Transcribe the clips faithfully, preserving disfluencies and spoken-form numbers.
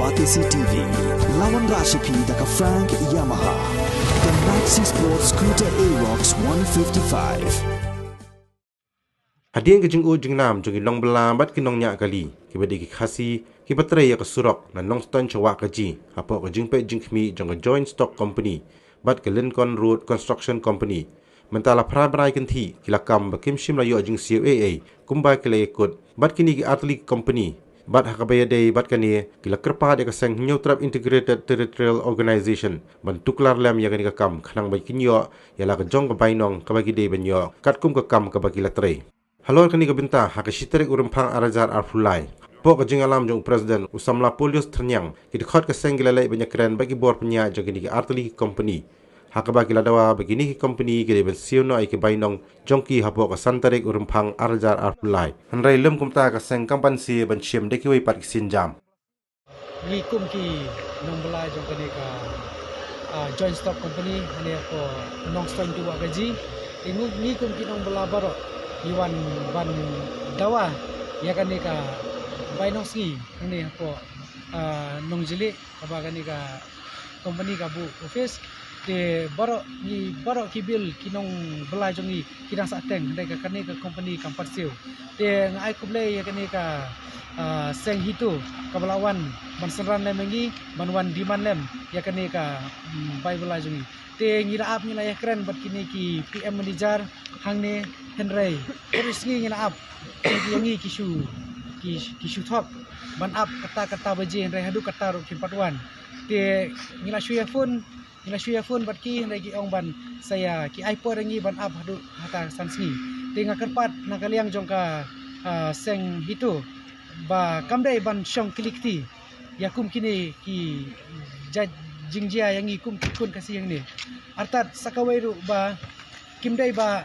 Batesi T V, lawan Rashipi da ka Frank Yamaha. The Maxi Sports Scooter Aerox one fifty-five. Hadien ka jingud jingnam jong ki nongbylla bad ki nongñiah kali, kiba dei ki Khasi, kiba trei ïa ka surok na Nongstoiñ sha Wahkaji, hapoh ka jingpeit jingkhmih jong ka Joint Stock Company bad ka Lincoln Road Construction Company, mynta la phra bnai kynthih ki la kam ba kim shym la ïoh jingsiew ei ei kumba ki la ïakut bad kine ki artylli ki company. Bad ha kaba ïadei bad kane, ki la kyrpad ïa ka seng Hynñiewtrep Integrated Territorial Organization ban tuklar lem ïa kane ka kam, khnang ba kin ïoh ïa la ka jong ka bainong kaba ki dei ban ïoh katkum ka kam kaba ki la trei. Halor kane ka bynta, ha ka shi tarik u Rymphang ar hajar arphew lai, hapoh ka jingïalam jong u President u samla Paulius Thyrniang, ki dkhot ka seng ki la leit ban ïakren bad ki bor pynïaid jong kine ki artylli ki company, ha kaba ki la dawa ba kine ki company ki dei ban siew noh ïa ki bainong jong ki hapoh ka san tarik u Rymphang ar hajar arphew lai. Hynrei lym kumta, ka seng kam banse ban shim da kiwei pat ki sienjam. Ngi kum ki nongbylla jong kane ka, ah, Joint Stock Company hangne hapoh Nongstoiñ to Wahkaji. Te ngi, ngi kum ki nongbylla baroh ngi wan ban dawa ïa kane ka bainong sngi hangne hapoh, ah, Nongjyllieh, kaba kane ka company ka buh office. Te baroh ngi, baroh ki bill ki nongbylla jong ngi ki dang sah teng, hynrei ka kane ka company kam pat siew. Te nga ai khublei ïa kane ka, ah, seng HITO kaba la wan ban synran lem ïa ngi, ban wan demand lem ïa kane ka, mm, bai bylla jong ngi. Te ngi la ap, ngi la ïakren bad kine ki P M manager hangne, hynrei baroh sngi ngi la ap, ïa ngi ki shu, ki, ki shu thok ban ap kata kata baje, hynrei haduh kata ruh kim pat wan. Te ngi la shu ïa phone, ngi la shu ïa phone bad ki, hynrei ki ong ban sa ïa ki ai por ïa ngi ban ap haduh hata san sngi. Te nga kyrpad na ka liang jong ka, ah, seng HITO ba kam dei ban shong kylli kti ïa kum kine ki ja-, jingjia ïa ngi kum ki khun Khasi hangne. Artat sa kawei ruh ba kim dei ba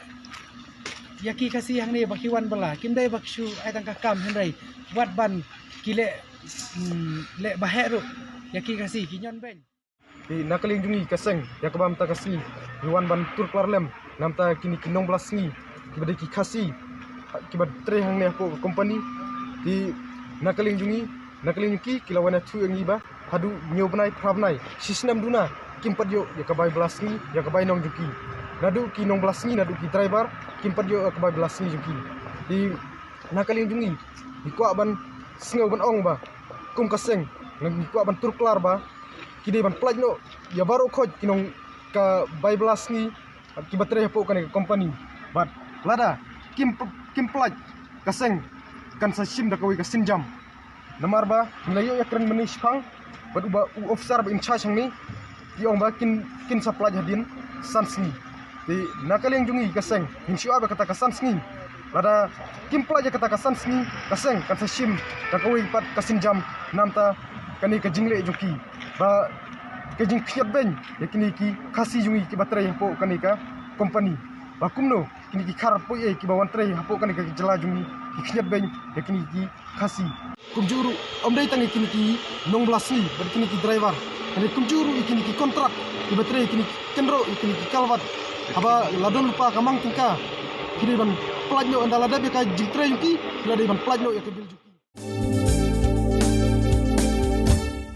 ïa ki Khasi hangne ba ki wan bylla, kim dei ba ki shu ai tang ka kam, hynrei wat ban ki leh, mm, leh ba heh ruh ïa ki Khasi, ki ñion beiñ. Te na ka liang jong ngi ka seng, ïa kaba mynta ka sngi ngi wan ban tur klar lem na ka bynta kine ki nongbylla sngi kiba dei ki Khasi, kiba trei hangne hapoh ka company. Te na ka liang jong ngi, na ka liang jong ki, ki la wan ïathuh ïa ngi ba haduh hynñiew bnai, phra bnai, shi snem duna kim pat ïoh ïa ka bai bylla sngi ïa ka bainong jong ki. Naduh ki nongbylla sngi, naduh ki driver, kim pat ïoh ïa ka bai bylla sngi jong ki. Te na ka liang jong ngi, ngi kwah ban sngew ban ong ba kum ka seng, ngi kwah ban tur klar ba ki dei ban pynlait noh ïa baroh khoit ki nong ka bai bylla sngi kiba trei hapoh kane ka company. Bad lada kim p-, kim pynlait, ka seng kan sa shim da kawei ka sienjam. Namar ba ngi la ïoh ïakren mynne shiphang bad uba u officer ba in charge hangne, ki ong ba kin, kin sa pynlait hadien san sngi. Te na ka liang jong ngi ka seng, ngin shu ap ïa kata ka san sngi. Lada kim pynlait ïa kata ka san sngi, ka seng kan sa shim da kawei pat ka sienjam na ka bynta kane ka jingleh jong ki, ba ka jingkhñiot beiñ ïa kine ki Khasi jong ngi kiba trei hapoh kane ka company. Ba kumno kine ki khar poi ei kiba wan trei hapoh kane ka jylla jong ngi ki khñiot beiñ ïa kine ki Khasi. Kumjuh ruh, ym dei tang ïa kine ki nongbylla sngi bad kine ki driver, hynrei kumjuh ruh ïa kine ki kontrak kiba trei ïa kine ki kynroh, ïa kine ki culvert. Haba la don lypa ka mang tyngka, ki dei ban pynlait noh, ynda la dep ïa ka jingtrei jong ki, ki la dei ban pynlait noh ïa ka bill jong ki.